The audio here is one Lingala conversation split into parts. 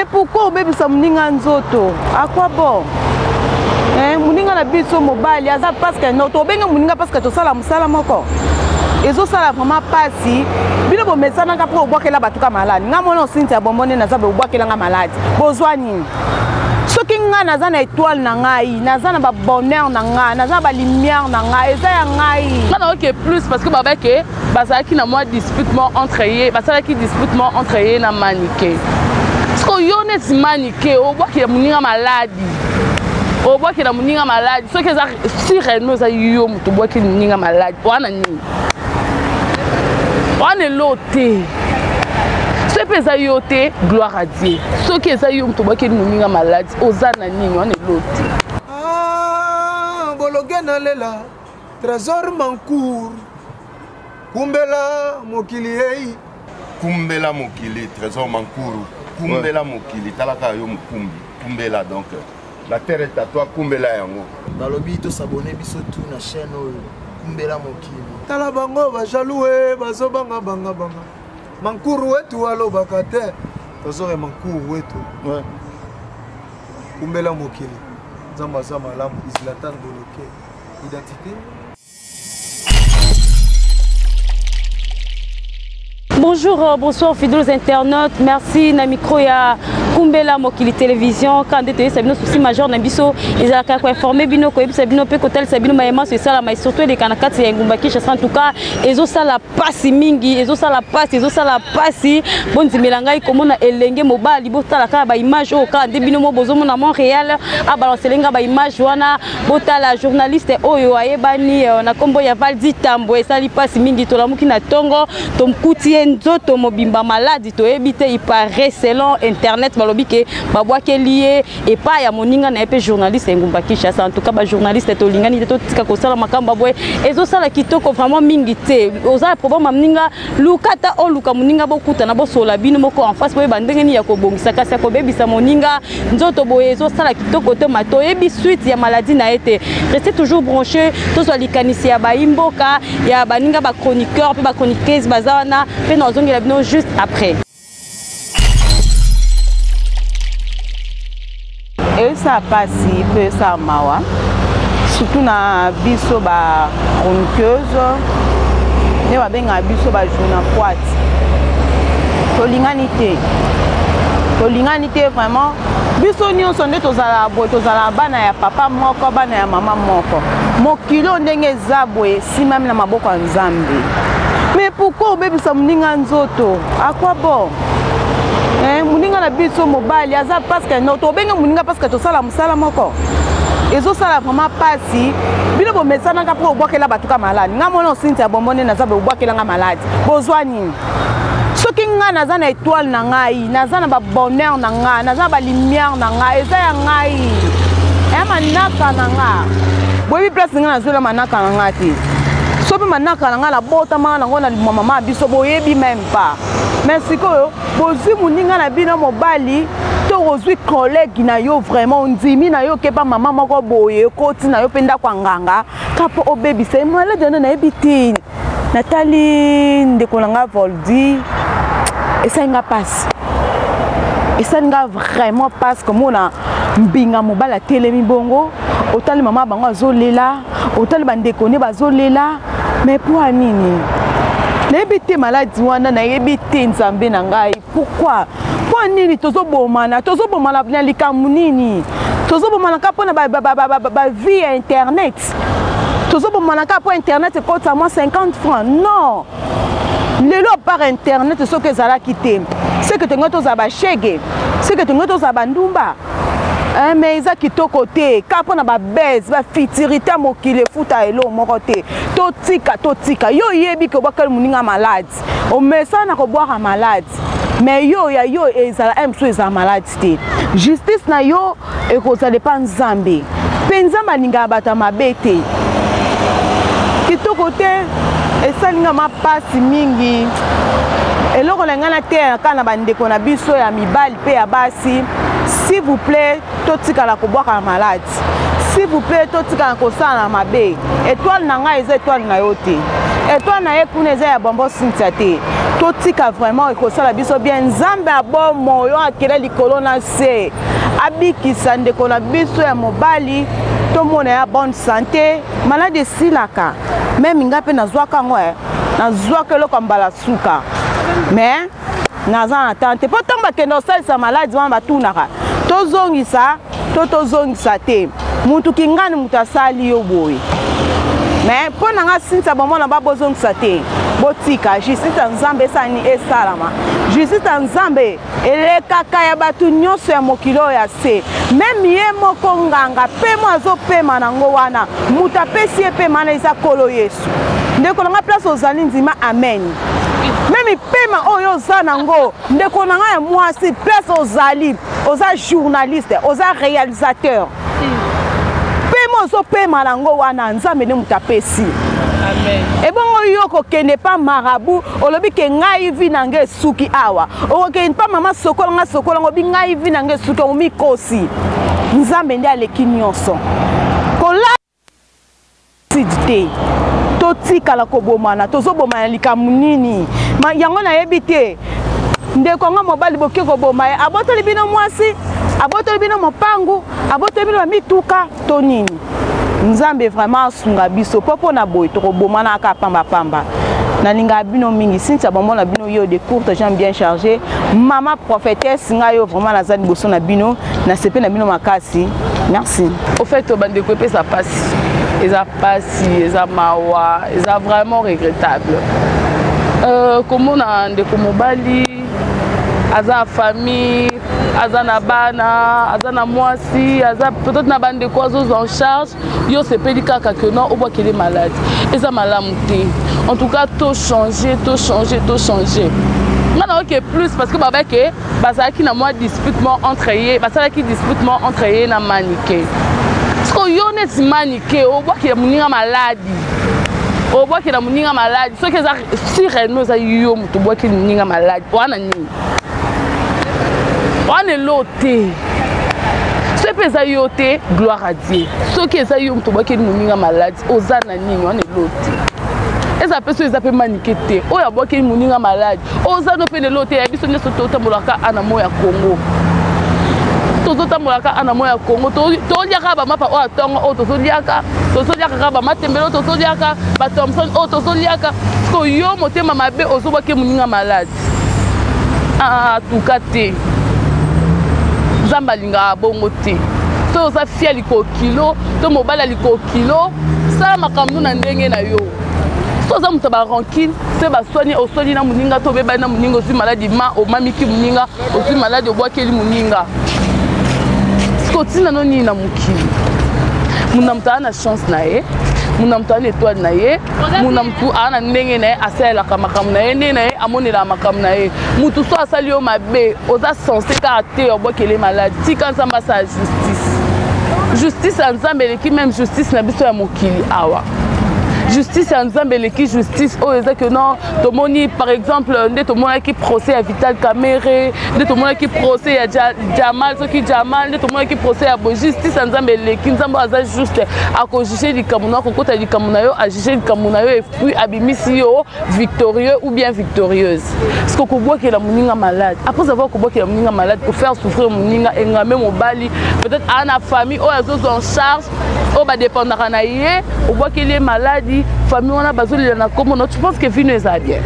Mais pourquoi obebisa moninga nzoto? À quoi bon? Eh, moninga na biso mobali aza parce que no tobenga moninga parce que tosala mosala moko ezosala vraiment mpasi. Bino bomesanaka mpo obwakela bato ka maladi. Nga mwana osinti ya bombo nde naza bobwakela nga maladi, bozwa nini? Soki nga naza na étoile na ngai, naza na babonheur na ngai, naza na balumière na ngai, eza ya ngai. Nga nayoke plus parce que babake bazalaki na mwa dispute moko entre ye, basalaki dispute moko entre ye na Manike. Siko yo neti Manike, obwakela moninga maladi, obwakela moninga maladi. Soki eza si réellement eza yo moto obwakeli moninga maladi, wana nini? Wana elo te. Soki mpe eza yo te, gloire à Dieu. Soki eza yo moto obwakeli moninga maladi, oza na nini? Wana elo te. Ah, bologe nalela Trésor Mancour, kumbela mokili ei. Kumbela mokili, Trésor Mankuru, kumbela mokili, talaka yo mokumbi, kumbela. Donc la terre est à toi, kumbela yango. Balobi tosabone biso tu na chaîne oyo Kumbela Mokili. Tala bango bajaloux e, bazobanga banga banga. Mankuru wetu alobaka te. Trésor ya Mankuru wetu. Kumbela mokili. Nzambe aza malamu, Zlatan Boloke. Identité. Bonjour, bonsoir fidèles internautes. Merci na micro ya Kumbela Mokili Télévision. Quand ndete bino souci majeur na biso ezalaka ko informer bino, koyebisa bino pe kotalisa bino mayema so esala mais surtout eleka na kati ya engumba Kinshasa. En tout cas, ezosala pasi mingi, ezosala pasi, ezosala pasi. Bondimela ngai komona elenge mobali, botala kaka ba image oyo kaka nde bino mo bozomona Montréal abalancele nga ba image wana. Botala journaliste oyo ayebani na kombo ya Valdi Tambo. Esali pasi mingi, tolamuki na tongo tomkuti ye nzoto mobimba maladi, toyebi te. Il paraît selon internet balobi ke babwakeli ye epai ya moninga na ye mpe journaliste engumba Kinshasa. En tout cas ba journaliste tolingani te, totika kosala makambo boye, ezosala kitoko vraiment mingi te. Oza na problème ya moninga, luka ata oluka moninga, bokutana, bosola bino moko en face, boyeba ndenge nini ya kobongisa. Kasi ya kobebisa moninga nzoto boye ezosala kitoko te, ma toyebi suite ya maladie na ye te. Restez toujours branché, tozwa likanisi ya bayimboka, ya baninga ba chroniqueur mpe ba chroniqueuse baza wana mpe nazongela bino juste après. Eza pasi mpe eza mawa, surtout na biso ba chroniqueuse nde babengaka biso ba journapoite. Tolingani te, tolingani te vraiment. Biso nyonso nde tozalaka boye, tozalaka bana ya papa moko, bana ya mama moko. Mokili oyo ndenge eza boye, esimami na maboko ya Nzambe. Mais pourquoi obebisa moninga nzoto? À quoi bon? Eh, moninga na biso mobali aza parce que no tobenga moninga parce que tosala mosala moko, ezosala vraiment pasi. Bino bomesanaka mpo obwakela bato ka maladi. Nga mwana osinti ya bombo nde naza bobwakela nga maladi, bozwa nini? Soki nga naza na étoile na ngai, naza na babonheur na ngai, naza na balumière na ngai, eza ya ngai, eya manaka na nga. Boyebi place ngai nazwela manaka na ngai te. So mpe manaka na ngai nabotamaka nango na limwa mama ya biso, boyebi même pas. Mais sikoyo bozwi moninga na bino mobali to ozwi collègue na yo, vraiment ondimi na yo okepa mama moko boye, ekoti na yo mpe ndako ya nganga ka mpo obebisa ye maladi wana. Nayebi te, natali ndeko na nga Voldi, esali nga mpasi, esali nga vraiment mpasi komona mbinga mobali atelemi bongo. Otali mama bango azolela, otali bandeko nde bazolela, mais mpo ya nini? Nayebi te maladi wana, nayebi te. Nzambe na ngai, pourquoi? Mpo nini tozobomana? Tozobomana na likambo nini? Tozobomana kaka mpona bavie ya internet, tozobomana kaka mpo internet ekotisa mwa 50 francs. Non, lelo par internet soki ezalaki te, seke tongai tozala bashege, seke tongai tozala bandumba. Mais eza kitoko te kaka mpo na babese bafuturité ya mokili efuta eloko moko te. Totika, totika. Yo oyebi ke obwakeli moninga maladi, omesana na kobwaka maladi, mais yo ya yo ezala mosusu ezala maladi te. Justice na yo ekozala epa Nzambe, mpe Nzambe alingaka bato ya mabe te. Kitoko te, esali nga mapasi mingi. Eloko na ngai nateya kaka na bandeko na biso ya mibali mpe ya basi, s'il vous plaît, totikala kobwaka maladi. S'il vous plaît, totikala kosala na mabe. Étoile na ngai eza étoile na yo te, étoile na ye kuna eza ya Bombo Cynthia te. Totika vraiment ekosala biso bien. Nzambe abomo oyo akela likolo na se abikisa ndeko na biso ya mobali, tomona ya bonne santé. Maladi esilaka, meme nga mpe nazwaka yango, nazwaka eloko ya mbala suka, mais naza na temps te, mpo ntango bakende kosalisa maladi wana batunaka tozongisa to tozongisa te. Mutu kingani mutu asali yo boye, mais mpo na nga Cynthia bomona ba bozongisa te, botika justice ya Nzambe esani esalama. Justice ya Nzambe elekaka ya bato nyonso ya mokili oyo ya se. Meme ye moko nganga pemo azopema nango wana, moto apesi ye pema wana eza Nkolo Yesu. Ndeko na nga, place ozali, ndima amen. Meme pema oyo oza nango, ndeko na ngai ya mwasi, place ozali, oza journaliste, oza réalisateur, pema ozopema nango wana, Nzambe nde moto apesi. Ebongo yo kokende pa marabu, olobi ke ngai vie na ngai esuki awa. Okokende pa mama sokola nga sokola ngo, obi ngai vie na ngai esuki. Omikosi. Nzambe nde aleki nyonso. Kola te, totikala kobomana. Tozobomana likambo nini? Ma, yango nayebi te. Ndeko yango mobali, boke koboma ye, abotoli bino mwasi, abotoli bino mopangu, abotoli bino bamituka to nini? Nzambe vraiment asunga biso, mpo mpo na boye tokobomana kaka pambapamba. Nalingaka bino mingi. Cynthia Bombo na bino, yo de courte jambe bien chargé, mama prophétesse. Ngai yo vraiment naza liboso na bino, nasepe na bino makasi. Merci. Au fait, bandeko, epesa mpasi, eza mpasi, eza mawa, eza vraiment regrettable komona ndeko mobali aza famille, aza na bana, aza na mwasi, aza peut-être na bandeko azozwa en charge. Yo osepeli kaka ke non, obwakeli maladi, eza malamu te. En tout cas, tochange, tochange, tochange. Nga nayoki plus parce que babake bazalaki na mwa dispute moko entre ye, basalaki dispute moko entre ye na Manike. Siko yo neti Manike, obwakela moninga maladi, obwakela moninga maladi, soki eza si réellement eza yo moto obwakeli moninga maladi wana, nini wana? Elo te. Soki mpe eza yo te, gloire à Dieu. Soki eza yo moto obwakeli moninga maladi, oza na nini wana? Elo te. Eza mpe so eza mpe Manike te oyo abwakeli moninga maladi, oza no mpe lelo te. Ya biso nyonso totambolaka ana mo ya Congo, tozotambolaka ana mo ya Congo, toliaka bamapa oyo atongo oyo tozoliaka, tozoliaka kaka bamatembele oyo tozoliaka, bathomson oyo tozoliaka. Siko yo motema mabe, ozobwaki moninga maladi, atuka te. Nzambe alingaka bongo te. Soki oza fia likokilo to mobali ya likokilo, sala makambo na ndenge na yo. So oza moto ya barancune, se baswani, oswani na moninga to obebani na moninga, ozwi maladi, ma omamiki moninga, ozwi maladi, obwakeli moninga. Siko ntina no nini na mokili? Muna moto aza na chance na ye, muna moto aza na étoile na ye, muna motu aza na ndenge na ye asalelaka makambo na ye, ndenge na ye amonelaka makambo na ye. Motu so asali yo mabe, oza censé kaka te obwakele maladi. Tika Nzambe asala justice. Justice ya Nzambe eleki même justice na biso ya mokili awa. Justice ya Nzambe eleki justice oyo eza ke non. Tomoni par exemple nde tomonaki procès ya Vital Kamerhe, nde tomonaki procès ya Jamal, soki Jamal, nde tomonaki procès ya boye. Justice ya Nzambe eleki. Nzambe aza juste, akojuge likambo na, akokota likambo na yo, ajuge likambo na yo et puis abimisi yo victorieux ou bien victorieuse. Parce que kobwakela moninga malade, après avoir kobwakela moninga malade, kofaire souffrir moninga, engame mobali, peut-être aa na famille oyo azozwa en charge, oyo badépendaka na ye, obwakeli ye maladi, famille wana bazolela na kombo na. Tu penses que vino eza bien?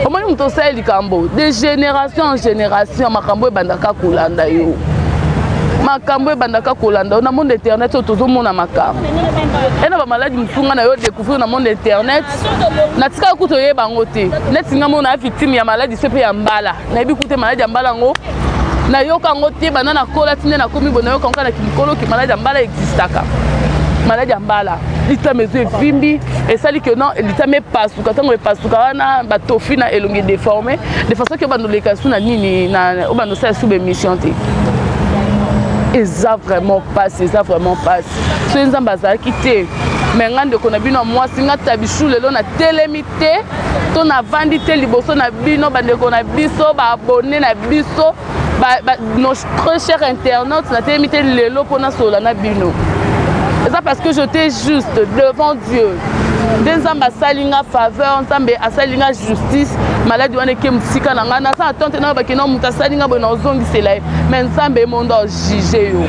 Omoni moto osali likambo de génération en génération, makambo ebandaka kolanda yo, makambo ebandaka kolanda yo. Na monde internet oyo tozomona makambo e na bamaladi mosusu, ngai na yo découvrir na monde internet, natikaka kutu oyeba yango te. Neti ngai mona victime ya maladi so mpe ya mbala, nayebi kutu maladi ya mbala yango, nayoka yango te banda nakola ti nde nakomi boye. Nayoka yango kaka na kimikolo, maladi ya mbala existaka. Maladi ya mbala, litama ezo evimbi, esali ke non, litama epasuka. Ntango epasuka wana, batofi na elongi déformé de façon ke obanda oleka su na nini, obanda osala su baémission te. Eza vraiment pasi, eza vraiment pasi. Soki Nzambe azalaki te, me nga ndeko na bino ya mwasi, nga Tabichu, lelo natelemi te to navandi te liboso na bino, bandeko na biso, baabonné na biso, nos très chers internautes. Natelemi te lelo mpo nasolola na bino, eza parce que j'étais juste devant Dieu. Nde Nzambe asali nga faveur, Nzambe asali nga justice, maladie wana eke mosika na ngai. Naza na tante nayo bakenda moto asali nga boye na ozongisela ye, mais Nzambe ye mondo ajuge yo.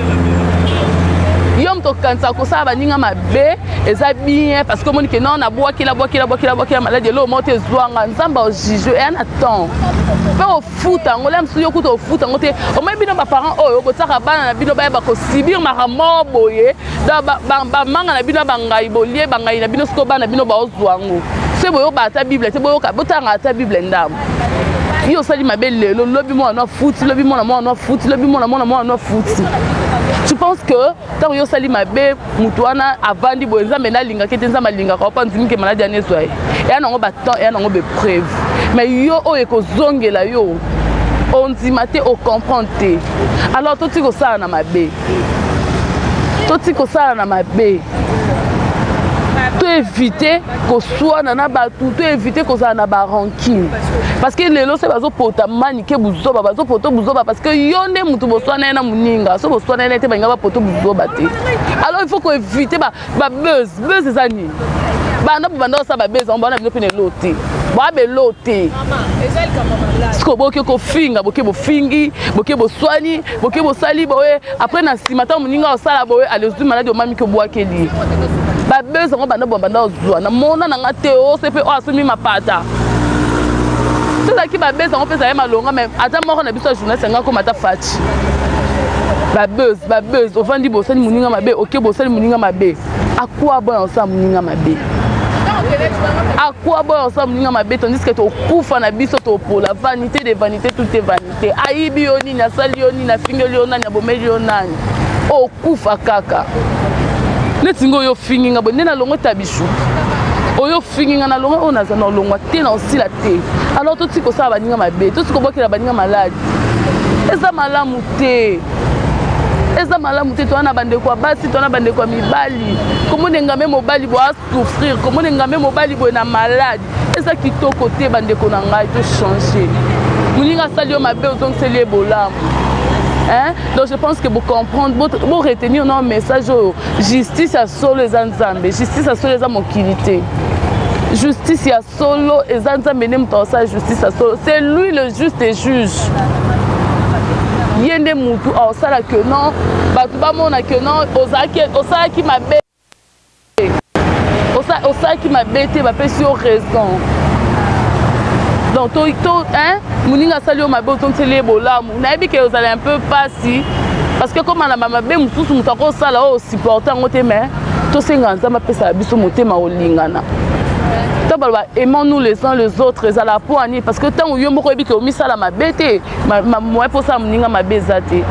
Yo moto okanisa kosala baninga mabe eza bien parce que omoni ke non, nabwakela bwakela bwakela bwakela maladie eloko moko te ezwanga. Nzambe ajuge eya na temps mpe ofuta yango. Lia mosusu yo kuta ofuta yango te. Omoni bino baparent oyo botiaka bana na bino bayeba kosibir makambo boye, bamanga na bino ya bangai bolie bangai na bino, sikoyo bana bino baozwa yango. Soki boyoka ata Bible te, boyoka botanga ata Bible ndambo. Yo osali mabe lelo, lobi mwana afuti, lobi mwana mwana afuti, lobi mwana mwana mwana afuti. Tu penses que ntango yo osali mabe, motu wana avandi boye, Nzambe nde alingaki te? Nzambe alingaka opa ndimi ke maladi wana ezwa ye, eya nango batemps, eya nango baépreuve, mais yo oyo ekozongela yo ondima te, ocomprendre te. Alors toti kosala na mabe, toti kosala na mabe, to éviter koswana na bato, to éviter kozala na barancune, parce que lelo so bazopota Manike buzoba, bazopota buzoba parce que yo nde motu boswana ye na moninga. So boswana ye te, balinga bapota buzoba te. Alors il faut koéviter babuzz. Buzz eza nini? Banda banda osala babuzz yango, bana bino mpe na elo te, boabelo te. Siko boke kofinga, boke bofingi, boke boswani, boke bosali boye. Après na nsima, ntango moninga osala boye, alezwi maladi, omamiki obwakeli ye. Babuzz yango banda banda ozwa na mona na nga te. Ose mpe oyo asombi mapata, tozalaki babuzz yango mpe ezali malonga, mais ata moko na biso ya journaliste yanga akoma ata faci. Babuzz, babuzz, ovandi bosali moninga mabe, oke bosali moninga mabe. Akwa boya osala moninga mabe, akwa boya osala moninga mabe, tandis que tokufa na biso topola. Vanité de vanité, tout est vanité. Ayibi yo nini? Asali yo nini? Afingeli yo nani? Abomeli yo nani? Okufa kaka. Neti ngo oyo ofingi nga boye nde nalongo Tabichou, oyo ofingi nga na longo oyo naza na olongwa te, na osila te. Alors toti kosala baninga mabe, toti kobwakela baninga maladi, eza malamu te, eza malamu te. Toza na bandeko ya basi, toza na bandeko ya mibali. Komona engame mobali boye asouffrir, komona engame mobali boye na maladi, eza kitoko te. Bandeko na ngai, tochange. Moninga asali yo mabe, ozongiseli ye bolamu, hein? Donc je pense que bocomprendre, boretenir na message oyo. Justice ya solo eza Nzambe, justice ya solo eza mokili te. Justice ya solo eza Nzambe nde moto akosala justice ya solo. C'est lui le juste juge. Ye nde motu akosala que non, bato bamona que non, osalaki mabe, osalaki mabe te, bapesi yo raison. Donc to hein, moninga asali yo mabe, ozongiseli ye bolamu. Nayebi ke ozala un peu pasi, parce que koma na bamabe mosusu moto akosala oyo osupporte yango te, mais tosenga Nzambe apesaka biso motema olingana. To baloba aimons-nous les uns les autres, ezala po ani? Parce que ntango yo moko oyebi ke omisala mabe te, moyen mpo osala moninga mabe eza te.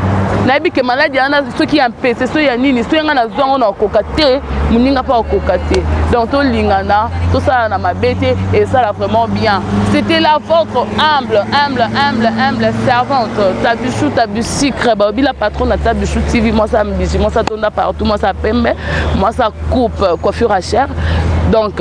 Nayebi ke maladi wana soki ya mpese, soki ya nini, soki nga nazwa yango na okoka te, moninga mpe akoka te. Donc tolingana, tosala na mabe te, esala vraiment bien. C'était là votre humble, humble, humble, humble servante Tabichou, Tabichou baobi, la patronne na Tabichou TV. Mwasa mbisi, mwasa tonda partout, mwasa pembe, mwasa coupe coiffure à cher. Donc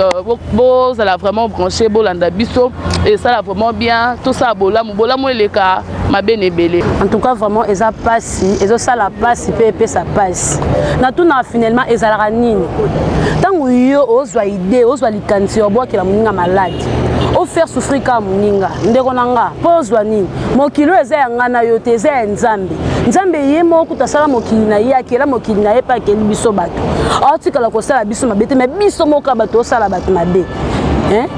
bozala vraiment branché, bolanda biso, esala vraiment bien. Tosala bolamu, bolamu eleka mabe na ebele. En tout cas vraiment eza pasi, ezosala pasi mpe epesa pasi. Natunaka finalement ezalaka nini ntango yo ozwa idée, ozwa likanisi ya obwakela moninga maladi, ofaire souffrir kaka moninga, ndeko na nga, mpo ozwa nini? Mokili oyo eza ya nga na yo te, eza ya Nzambe. Nzambe ye moko kuta asala mokili na ye, akela mokili na ye mpe akeli biso bato. Aotikala kosala biso mabe te, mais biso moko bato osala bato mabe.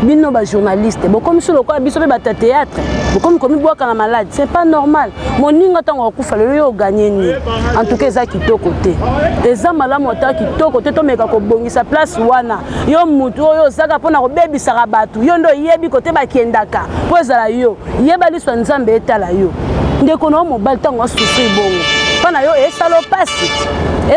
Bino bajournaliste bokomi so lokola biso mpe bato ya théâtre, bokomi komibwaka na maladi. C'est pas normal. Moninga ntango akufa lelo, yo oganye nini? En tout cas eza kitoko te, eza malamu ata kitoko te. Tomeka kobongisa place wana. Yo mutu oyo ozaka mpona kobebisaka bato, yo nde oyebi kote bakendaka mpo ezala yo. Yeba liso ya Nzambe etala yo. Ndeko na yo mobali ntango asouffrir bongo, mpo na yo esala pasi,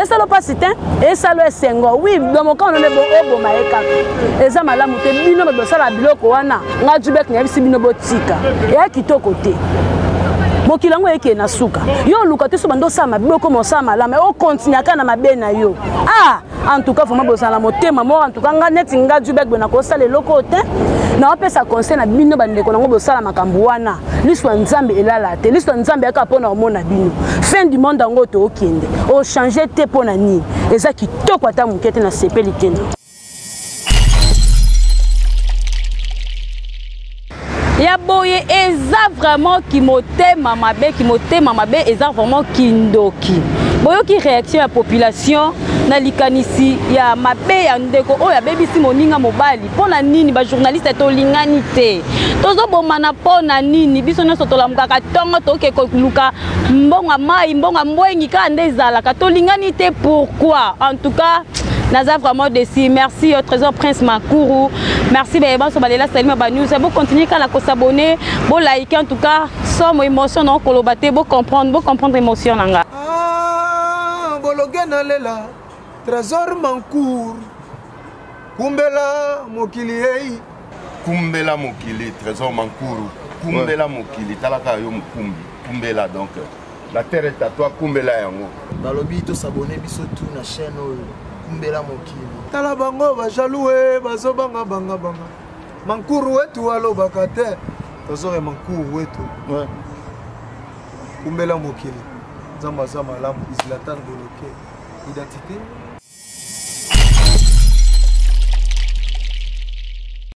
esala pasi te, esala esengo. Wi, domoka nde oboma ye kaka, eza malamu te. Bino bato basala biloko wana, nga Jubek nayebisi bino, botika, eya kitoko te. Mokili yango ekee na suka. Yo oluka te so bando osala mabe, okoma osala malamu, okontinuaka na mabe na yo. Ah, en tout cas vraiment bozala na motema moko. En tout cas nga, neti nga Jubek boye, nakosala eloko te. Naopesa conseil na bino bandeko nango, bosala makambo wana, liso ya Nzambe elala te. Liso ya Nzambe yaka mpo na omona bino. Fin du monde yango tookende, ochange te mpo na nini? Eza kitoko ata moke te, nasepeli te. Ya boye eza vraiment kimotema mabe, kimotema mabe eza vraiment kindoki. Boyoki réaction ya population na likanisi ya mabe ya ndeko oyo abebisi moninga mobali. Mpo na nini ba journaliste tolingani te? Tozobomana mpo na nini? Biso nyonso tolamukaka ntongo toke koluka mbongo ya mai, mbongo ya mbwengi kaka nde ezalaka. Tolingani te pourquoi? En tout cas, naza vraiment déçu. Merci au Trésor Prince Makuru. Merci baye banso balela Salima ba news. Bo continuer kala ko s'abonner, bo liker en tout cas, somo émotion non koloba te, bo comprendre, bo comprendre émotion nanga. Ah, bologe na lela Trésor Mankuru. Kumbela mokili ei. Kumbela mokili Trésor Mankuru. Kumbela mokili talaka yo mukumbi. Kumbela donc la terre est à toi, kumbela yango. Balobi to s'abonner biso tout na chaîne oyo Kumbela mokili. Tala bango ba jaloux eh, bazo banga banga banga. Mankuru wetu alobaka te. Tozore Mankuru wetu. Ouais. Kumbela mokili. Nzambe aza malamu, Zlatan Boloke. Identité.